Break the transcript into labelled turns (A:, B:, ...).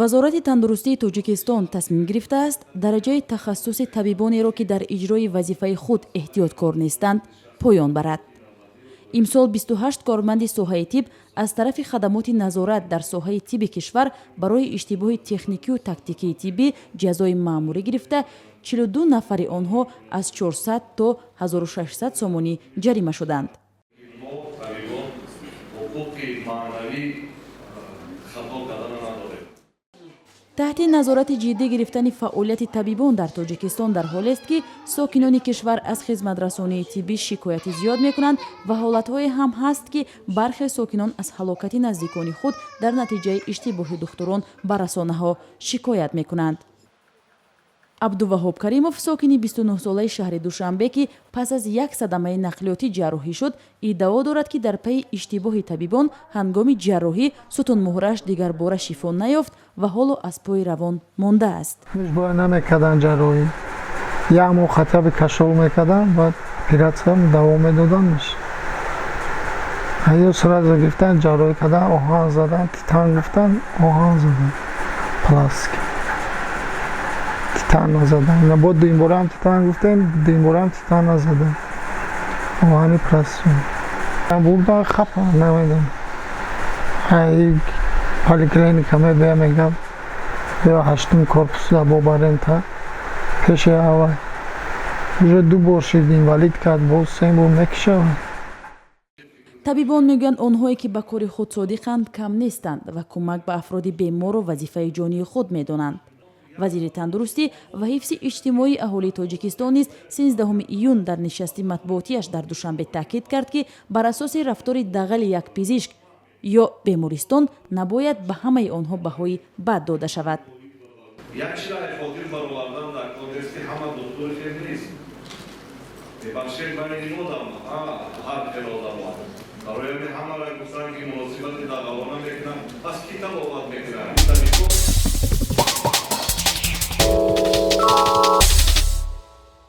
A: Вазорати тандурустии Тоҷикистон тасмим гирифтааст, дараҷаи тахассуси табибонеро, ки дар иҷрои вазифаи худ эҳтиёткор нестанд, поён барад. Имсол 28 корманди соҳаи тиб аз тарафи хадамоти назорат дар соҳаи тибби кишвар барои иштибоҳи техникию тактикии тиббӣ ҷазои маъмурӣ гирифта, 42 нафари онҳо аз 400 то 1600 сомонӣ ҷарима шуданд.
B: Мо, табибон, ҳуқуқи маънавӣ хато кардана надорем.
A: Таҳти назорати ҷиддӣ гирифтани фаъолияти табибон дар Тоҷикистон дар ҳолест, ки сокинони кишвар аз хизматрасонии тиббӣ шикояти зиёд мекунанд ва ҳолатҳое ҳам ҳаст, ки бархе сокинон аз ҳалокати наздикони худ дар натиҷаи иштибоҳи духтурон ба расонаҳо шикоят мекунанд. Абдуваҳоб Каримов, сокини 29-солаи шаҳри Душанбе, ки пас аз як садамаи нақлиётӣ ҷарроҳӣ шуд, иддао дорад, ки дар пайи иштибоҳи табибон ҳангоми ҷарроҳӣ сутунмуҳраш дигарбора шифо наёфт ва ҳоло аз пои равон мондааст.
C: Бояд намекардан ҷарроҳӣ. Як моҳ хотя бы кашол мекардан, баъд оператсия давом медодан. Ё сразу гирифтан, ҷарроҳӣ кардан, оҳан задан, титан гуфтан, оҳан задан, пластик, титан назадан. Бо дуюмбораам титан гуфтем, дуюмбораам титан назадан, оҳани пластик бурдан. Хапа намедонам, поликлиника мебия, мегам, ё ҳаштум корпуса бобарем та пеши аввал. Уже ду бор шид, инвалид кард, боз се бор мекишавад.
A: Табибон мегӯянд, онҳое, ки ба кори худ содиқанд, кам нестанд ва кӯмак ба афроди беморро вазифаи ҷонии худ медонанд. Вазири тандурустӣ ва ҳифзи иҷтимоии аҳолии Тоҷикистон низ 13 июн дар нишасти матбуотиаш дар Душанбе таъкид кард, ки бар асоси рафтори дағали як пизишк ё бемористон набояд ба ҳамаи онҳо баҳои бад дода шавад.
B: Як чиза хотир баровардан дар кор нест, ки ҳама духтури хел нест. Мебахшед, байни ин одам ҳар хел одамо. Барои ҳамин ҳамаро гуфтан, ки муносибати дағалона мекунам, пас ки табобат мекунад?